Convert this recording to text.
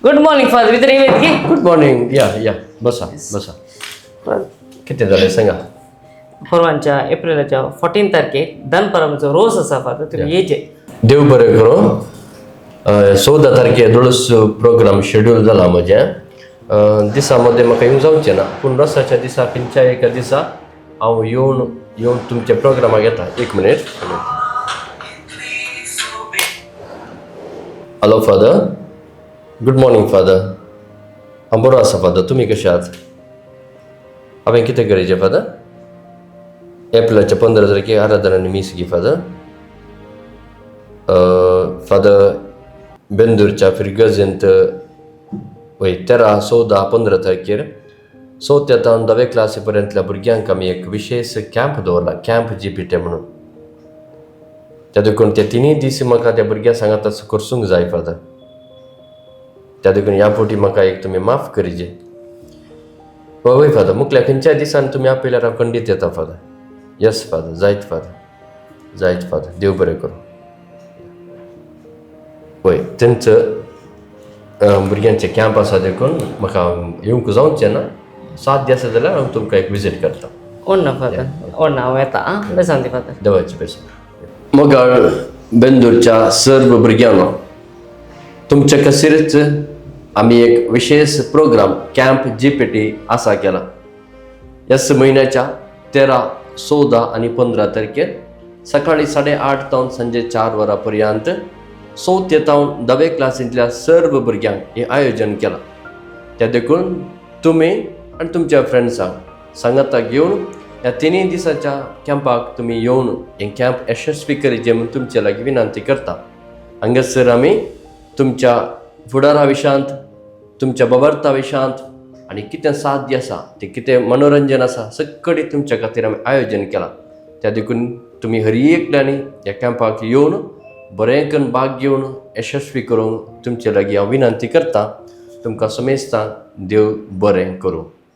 Good morning father, भितर येवं की? Good morning. या या, बसा बसा. कितें जालें सांगा. परवांच्या एप्रिलाच्या 14 तारखेक दनपारा म्हजो रोस आसा फादर, तुमी येयचे. देव बरें करूं. 14 तारखे धुळूस प्रोग्राम शेड्यूल जाला म्हजें. दिसा मदें म्हाका येवंक जावचें ना, पूण रोसाच्या दिसा खंयच्या एका दिसा हांव येवन येवन तुमच्या प्रोग्रामाक येता. एक minute. Hello father, good morning father. हांव बरो आसा फादर, तुमी कशे आहात? हांवें कितें करचें फादर? एप्रिलाच्या 15 तारखेक आराधना आनी मीस गी फादर? फादर, बेंदूरच्या फिरगजेंत वय 13, 14, 15 तारखेर चवथ्या तावन धावे क्लासी पर्यंतल्या भुरग्यांक आमी एक विशेश कॅम्प दवरला, कॅम्प जीपीटे म्हणून. त्या देखून ते तिनूय दीस म्हाका त्या भुरग्यां सांगात करसूंक जाय फादर. त्या देखून ह्या फावटी म्हाका एक तुमी माफ करिजे. हय वय फादर, मुखल्या खंयच्याय दिसान तुमी आपयल्यार हांव खंडीत येता फादर. येस फादर, जायत फादर, जायत फादर. देव बरें करूं. वय, तेंचो भुरग्यांचे कॅम्प आसा देखून म्हाका येवंक जावचें ना. साध्य आसा जाल्यार हांव तुमकां एक विजीट करता. ओड ना फादर, ओड ना, हांव येता. आं, बेसांती फादर. देवाची बेसांव. मोगाळ बेंदूरच्या सर्व भुरग्यांनो, तुमच्या खातीरच आमी एक विशेश प्रोग्राम कॅम्प जीपीटी आसा केला. ह्याच म्हयन्याच्या 13, 14 आनी 15 तारखेर सकाळी 8:30 तावन सांजे 4 वरां पर्यंत चवथे तावन धावे क्लासींतल्या सर्व भुरग्यांक हें आयोजन केलां. त्या देखून तुमी आनी तुमच्या फ्रेंड्सांक सांगाता घेवन ह्या तिनूय दिसाच्या कॅम्पाक तुमी येवन हें कॅम्प यशस्वी करीचे म्हूण तुमचे लागीं विनंती करता. हांगासर आमी तुमच्या फुडारा विशयांत, तुमच्या बबर्ता विशयांत आनी कितें साध्य आसा तें, कितें मनोरंजन आसा, सगळें तुमच्या खातीर आमी आयोजन केलां. त्या देखून तुमी हर एकल्यांनी ह्या कॅम्पाक येवन बरें करून भाग घेवन यशस्वी करूंक तुमचे लागीं हांव विनंती करता. तुमकां समेस्तांक देव बरें करूं.